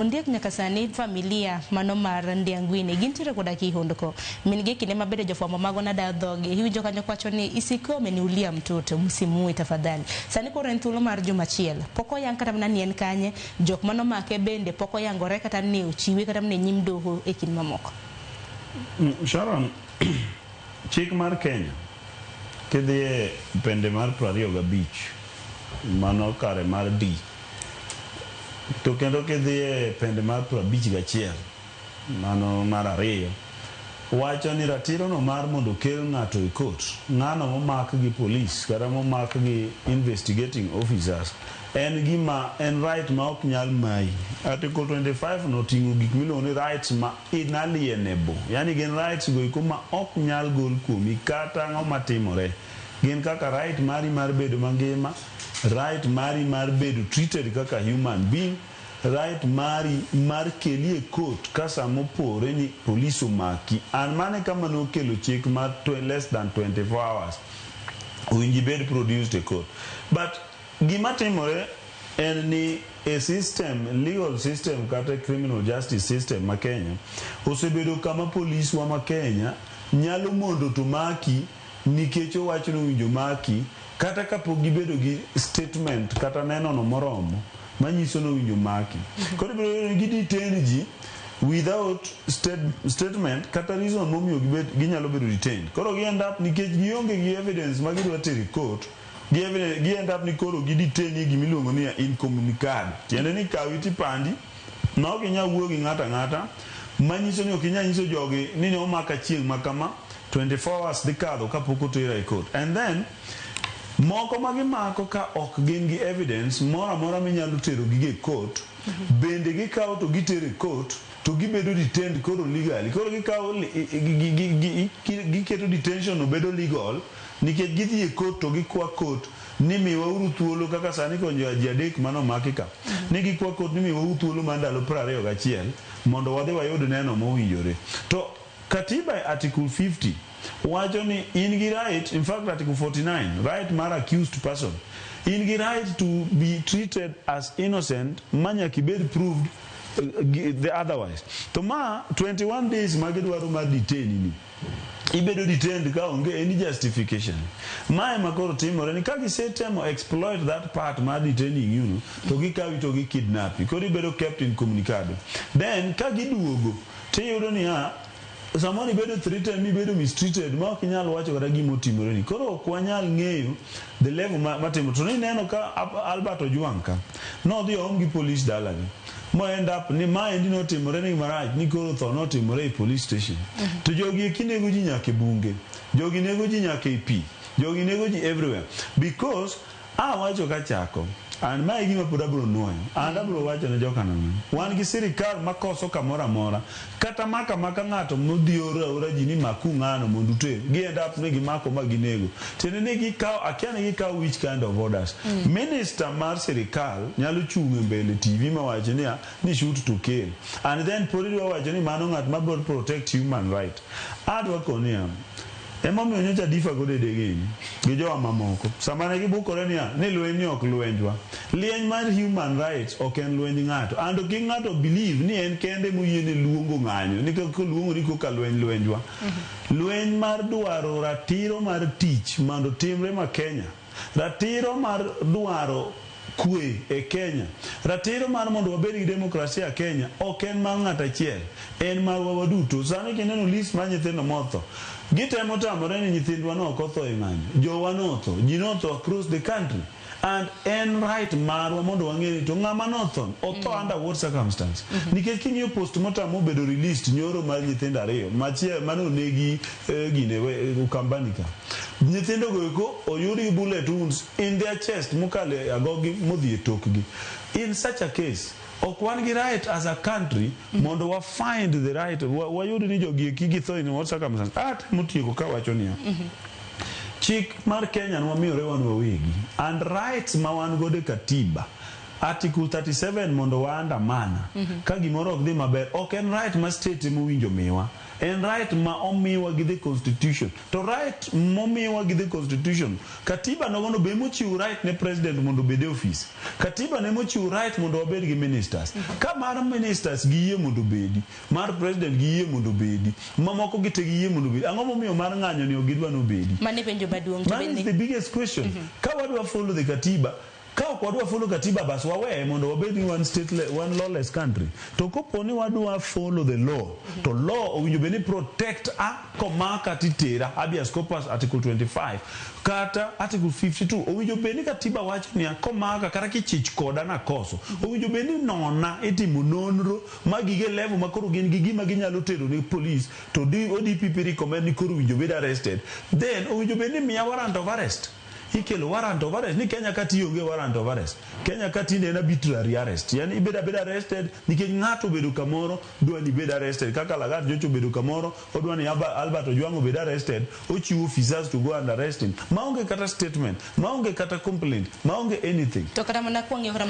Ondiek nyaka sani familia mano mar Ndiangwini gintiere koda kihondko. Min gi kinde mabende jofwambo mago nadayo dhogi. Iwinjo kanyo kwacho ni isiko ameniulia mtoto msimuue tafadhali. Sani koro en thuolo mar juma achiel. Pok oyang kata mana ni en kanye. Jok manomake bende pok oyangore kata ni ochiwe kata mana e nyim doho e kind mamoko. Sharon, chik mar Kenya kidhiye pende mar 25 mano kare mar D to kendo kidhiye pende mar 51 mano mar ariyo wacho ni ratiro no mar mondo okel ng'ato e court ng'ano momak gi police kata momak gi investigating officers en gima en right ma ok nyal mayi. Article 25 no oting'o gik miluongo ni rights ma inalienable yani gin rights go eko ma ok nyal gol kuomi kata ang'o matimore. Gin kaka right mari mar bedo mangima, right mari mar bedo treated kaka human being, right mari mar keli e court ka samopore ni police omaki. And mano e kama nokelo chik mar less than 24 hours owinjo ibed produced e court. But gima timore en ni e system, legal system kata criminal justice system ma Kenya osebedo kama polis wa ma Kenya nyalo mondo to maki nikech owacho ni owinjo maki kata kapok gibedo gi statement kata neno no moromo manyiso ni owinjo maki. Koro ibiro yudo ni gi detain ji without statement kata reason momiyo gibed ginyalo bedo detained. Koro gi end up nikech gionge gi evidence ma gidwa tero e court gi evidence, gi end up ni koro gi detain gi gimiluongo ni incommunicado. Tiende ni kawi tipandi ma ok inyal wuoyo gi ng'ato ang'ata manyiso ni ok inyal nyiso jogi ni ne omaka chieng' ma kama 24 hours dhi kadho kapok otera e court. And then moko ma gimako ka ok gin gi evidence moro amora minyalo tero gigo e court bende gikawo to gitero e court to gibedo detained koro legally. Koro gikawo giketo detention no bedo legal nikech gidhi e court to gikwa court ni miwauru thuolo kaka sani konjo ji adek manomaki ka ni gikwa court ni miwauru thuolo mar ndalo 21 mondo wadhi wayud neno mowinjore. To katiba e article 50 wacho ni in gi right, in fact article 49 right mar accused person in gi right to be treated as innocent ma nyaka ibed proved the otherwise. To ma 21 days ma gidwaro mar detain ni ibedo detained ka onge any justification. Ma ema koro timore ni ka gisetemo exploit that part mar detaining you no, to gikawi to gikidnapi. Koro ibedo kept incommunicado. Then ka giduogo tiyudo niya samoro ibedo threatened mibedo mistreated ma ok inyal wacho kata gima otimore ni. Koro ok wanyal ng'eyo the level matimo. To nineno ka Albert Ojwang' ka nodhi oom gi police dalagi mo end up ni maendi notimore ni marach ni koro tho notimore e police station. To jogi eki nego ji nyaka e bunge, jogi nego ji nyaka e pi, jogi nego ji everywhere. Because awacho kachako and mae e gima pod abiro nuoyo and abiro wacho ne jokanana wan gi sirikal makoso kamoro amora kata maka maka ng'ato modhi oro aora ji ni maku ng'ano mondo uter gi end up ni gimako ma ginego tiende ni gikawo akia ni gikawo which kind of orders. Minister mar sirikal nyalo chung' e mbele TV mawach niya ni shoot to kill and then pod idwa wacho ni mano ng'at ma biro protect human right. Adwa koni niya emomiyo nyocha difa go dedegini gi jowa mamoko sama ne gibukore niya ni lweny ni ok lwenjwa. Lieny mar human rights ok en lwenj ng'ato and kik ng'ato believe ni en kende moyiene luongo ng'anyo ni koluongo ni koka lweny lwenjwa. Lweny mar dwaro ratiro mar tich mondo timre ma Kenya, ratiro mar dwaro kwe e Kenya, ratiro mar mondo wabed gi demokrasia Kenya ok en mar ng'ato achiel, en marwa waduto. Sani kineno list mar nyithindo motho, gitemo tamore ni nyithindwa no ok otho e ng'anyo, jowa notho, ji notho across the country and en right marwa mondo wang'e ni to ng'ama notho otho under what circumstance. Nikech king'iyo postmortem mobedo released nyoro mar nyithindo ariyo machiel mane onegi gine Ukambani ka, nyithindo go eko oyud gi bullet wounds in their chest mokalo e agogi modhi e tokgi. In such a case ok wan gi right as a country mondo wa find the right wayud ni jogi eki githo in what circumstance. Atemo tieko kawacho niya chik mar Kenya nwamiyore wan wawegi and rights ma wan godo e katiba article 37 mondo waandamana ka gimoro ok dhi maber ok en right ma state emowinjo miwa. En right ma omiwa gi the constitution. To right momiwa gi the constitution, katiba nogono be mochiwo right ne president mondo obed e office. Katiba ne mochiwo right mondo wabed gi ministers. Ka mar ministers giyie mondo obedi, mar president giyie mondo obedi, mamoko gi te giyie mondo obedi. Ang'o momiyo mar ng'anyo ni ok gidwa ni obedi? Mano e penjo maduong'. To That is bende the biggest question. Ka wadwa follow the katiba, ka ok wadwa follow katiba bas waweye mondo wabed ni one state, one lawless country. To kopo ni wadwa follow the law, to law owinjo bed ni protect a komaka titera, habeas corpus article 25 kata article 52. Owinjo bed ni katiba wacho niya, komaka kata kichich koda nakoso, owinjo bed ni nona itimo nonro ma gige level ma koro gin gi gima ginyalo tero ne police to ODPP recommend ni koro owinjo bed arrested, then owinjo bed ni miya warrant of arrest. Ikelo warrant of arrest ni Kenya ka tionge warrant of arrest. Kenya ka tinde en arbitrary arrest, yani ibedo abeda arrested nikech ng'ato obedo kamoro dwa ni ibed arrested, kaka Lagat nyocha obedo kamoro odwa ni Albert Ojwang obed arrested, ochiwo officers to go and arrest him maonge kata statement, maonge kata complaint, maonge anything. To kata mana kwang'iyo kata mana